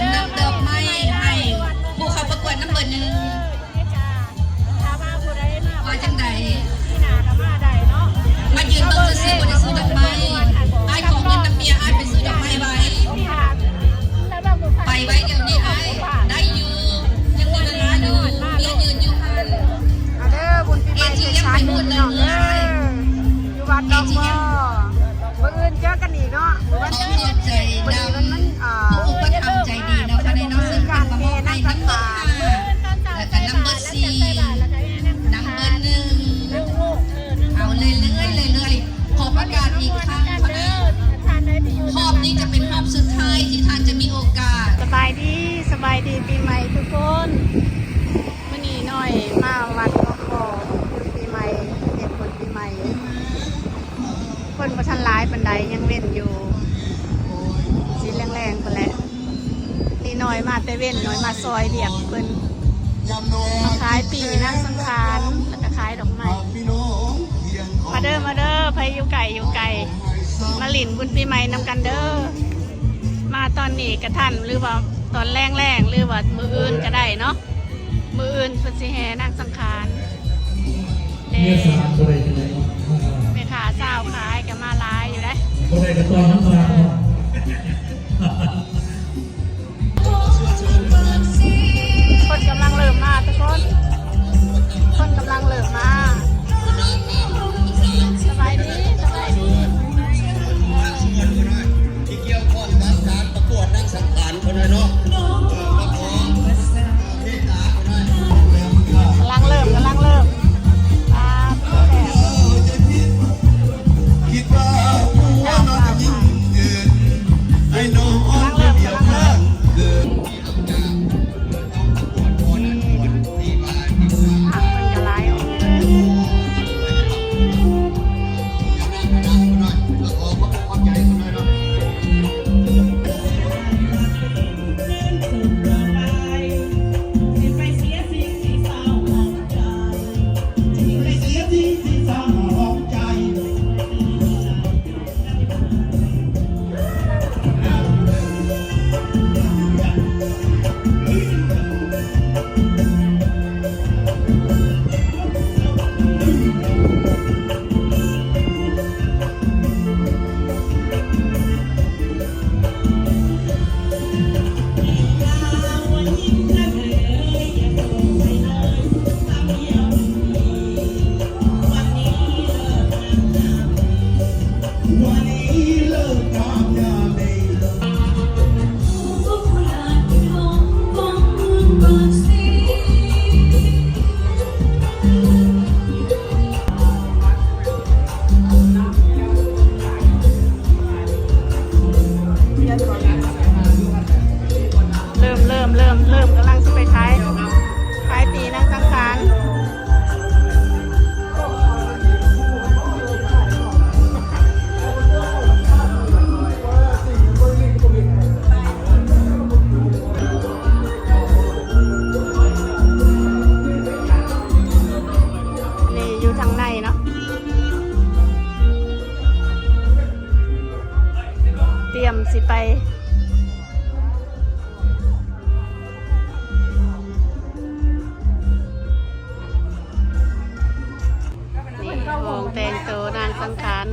ນຳດອກໄມ້ໃຫ້ຜູ້ເຂົ້າປະກວດນຳເບີໜຶ່ງ. ວ່າຈັ່ງໃດ? ມາຢືນເບິ່ງຊື່ໆ ບໍ່ໄດ້ຊື້ດອກໄມ້. ອ້າຍຂໍເງິນນຳເມຍ ອ້າຍໄປຊື້ດອກໄມ້ໄວ້. ໄປໄວ້ດຽວນີ້ອ້າຍ. ໄດ້ຢູ່ ຍັງມີເວລາຢູ່. ເມຍຢືນຢູ່ຫັ້ນ. ມາເດີ ບຸນປີໃໝ່ເຈັດສັນພີ່ນ້ອງເອີຍ ຢູ່ວັດດອກບໍ່. ມື້ອື່ນເຈີກັນອີກເນາະ. ມື້ອື່ນເຈີກັນອີກ. ມື້ນີ້ມັນ ເອີ ຜູ້ອຸປະຖຳໃຈດີເນາະ ເພິ່ນມີການແຫ່ນາງສັງຂານ ແລ້ວກໍນຳເບີສີ່ ນຳເບີໜຶ່ງ ເອົາເລື້ອຍໆ ເລື້ອຍໆ. ຂໍປະກາດອີກຄັ້ງເທົ່ານັ້ນ ຮອບນີ້ຈະເປັນຮອບສຸດທ້າຍທີ່ທ່ານຈະມີໂອກາດ. ສະບາຍດີ ສະບາຍດີປີໃໝ່ທຸກຄົນ. ມື້ນີ້ນ້ອຍມາວັດຂອງພໍ່ ບຸນປີໃໝ່ ເຮັດບຸນປີໃໝ່. ຄົນບໍ່ທັນຫຼາຍປານໃດ ຍັງເວັ້ນຢູ່ ຊິແລງໆ ພຸ້ນແຫຼະ. ນີ້ນ້ອຍມາແຕ່ເວັນ ນ້ອຍມາຊ່ອຍວຽກເພິ່ນ ມາຂາຍປີ້ນາງສັງຂານ ແລ້ວກໍຂາຍດອກໄມ້. ມາເດີ ມາເດີ ໃຜຢູ່ໃກ້ຢູ່ໄກ ມາຫຼິ້ນບຸນປີໃໝ່ນຳກັນເດີ. ມາຕອນນີ້ກະທັນ ຫຼືວ່າຕອນແລງໆ ຫຼືວ່າມື້ອື່ນກະໄດ້ເນາະ. ມື້ອື່ນເພິ່ນຊິແຫ່ນາງສັງຂານເດ້. ແມ່ຄ້າຊາວຂາຍກໍມາຫຼາຍຢູ່ເດ້. ບໍ່ໄດ້ກໍຕ້ອນນຳສາວ. ຄົນກຳລັງເລີ່ມມາທຸກຄົນ ຄົນກຳລັງເລີ່ມມາ. ສະບາຍດີ ສະບາຍດີ. ທີ່ກ່ຽວຂ້ອງກັບການປະກວດນາງສັງຂານເພິ່ນເນາະ. ກຳລັງເລີ່ມ ກຳລັງເລີ່ມ. ອ່າ ກຳລັງເລີ່ມ ກຳລັງເລີ່ມ. ເລີ່ມ ເລີ່ມ ເລີ່ມ ເລີ່ມ ກຳລັງຊິໄປຂາຍ ຂາຍປີ້ນາງສັງຂານ. ນີ້ຢູ່ທາງໃນເນາະ ຕຽມຊິໄປ. ນີ້ຫ້ອງແຕ່ງໂຕນາງສັງຂານ.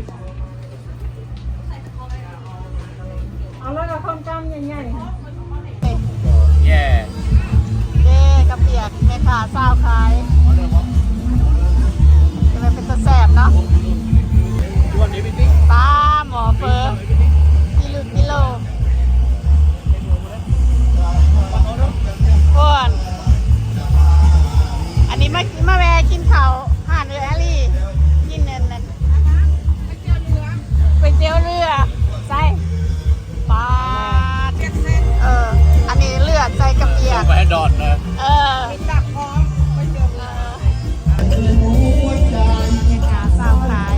ເອົາແລ້ວກໍຄົນກ້າມໃຫຍ່ໆ ແຍ່ ເດ້ ກະປຽກ ແມ່ຄ້າຊາວຂາຍ ແຕ່ວ່າເປັນຕາແຊບເນາະ. ປາ ໝໍ້ເຝີ ກິໂລ ກິໂລ. ໂອ້ນ ອັນນີ້ມາ ມາແວ່ກິນເຂົ້າຮ້ານເອື້ອຍອາລີ ກິນອັນນັ້ນ ກ໋ວຍຕຽວເຮືອ ໃສ່ ປາດ ເອີ ອັນນີ້ເລືອດໃສ່ກະປຽກ ໄປໃຫ້ດອນເດີ ເອີ ເອີ ແມ່ຄ້າຊາວຂາຍ.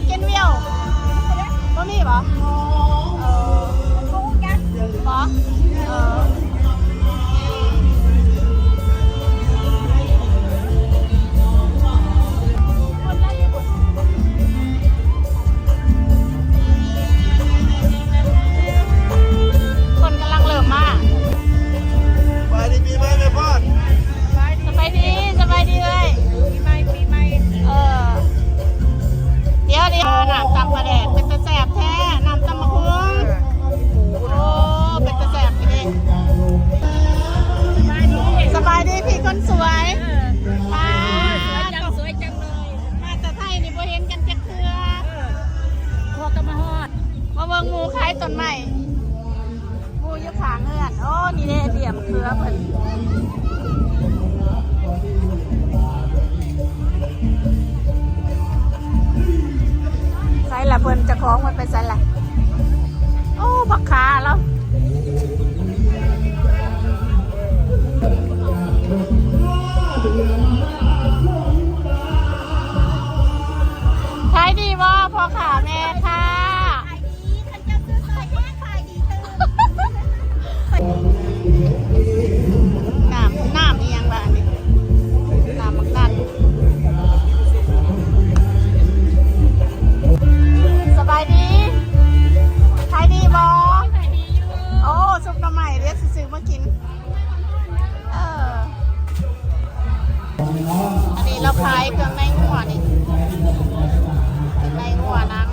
ກິນວິວ ບໍ່ມີບໍ່? ເອີ ບໍ່ ເອີ ຄົນກຳລັງເລີ່ມມາ. ສະບາຍດີປີໃໝ່ແມ່ພອນ. ສະບາຍດີ ສະບາຍດີເອື້ອຍ ປີໃໝ່ ປີໃໝ່. ເອີ ດຽວນີ້ ນ້ຳຕຳປາແດກ ເປັນຕາແຊບແທ້ ນ້ຳຕຳບັກຫຸ່ງ. ໂອ້ ເປັນຕາແຊບອີ່ຫຼີ. ສະບາຍດີພີ່ຄົນສວຍ. ເອີ ປ້າ ສວຍຈັງ ສວຍຈັງເລີຍ. ມາແຕ່ໄທນີ້ບໍ່ເຫັນກັນຈັກເທື່ອ. ເອີ ພໍກໍມາຮອດ ມາເບິ່ງໝູ່ຂາຍຕົ້ນໄມ້. ໝູ່ຢູ່ຂ້າງເຮືອນ. ໂອ້ ນີ້ເດ້ ເບ້ຍມະເຂືອເພິ່ນ. ໃສລະເພິ່ນ ເຈົ້າຂອງເພິ່ນໄປໃສລະ? ໂອ້ ບັກຂາລາວ. ຂາຍດີບໍ່ ພໍ່ຄ້າແມ່ຄ້າ? ດີ ຄັນເຈົ້າຊື້ຊອຍແທ້ຂາຍດີຕື່ມ. ນ້ຳ ນ້ຳອີ່ຫຍັງວະອັນນີ້? ນ້ຳບັກນັດ. ສະບາຍດີ ຂາຍດີບໍ່? ໂອ້ ຊຸບໜໍ່ໄມ້ ດຽວຊິຊື້ມາກິນ. ເອີ ອັນນີ້ລາວຂາຍເຄື່ອງໃນງົວນີ້ ເຄື່ອງໃນງົວນາງ.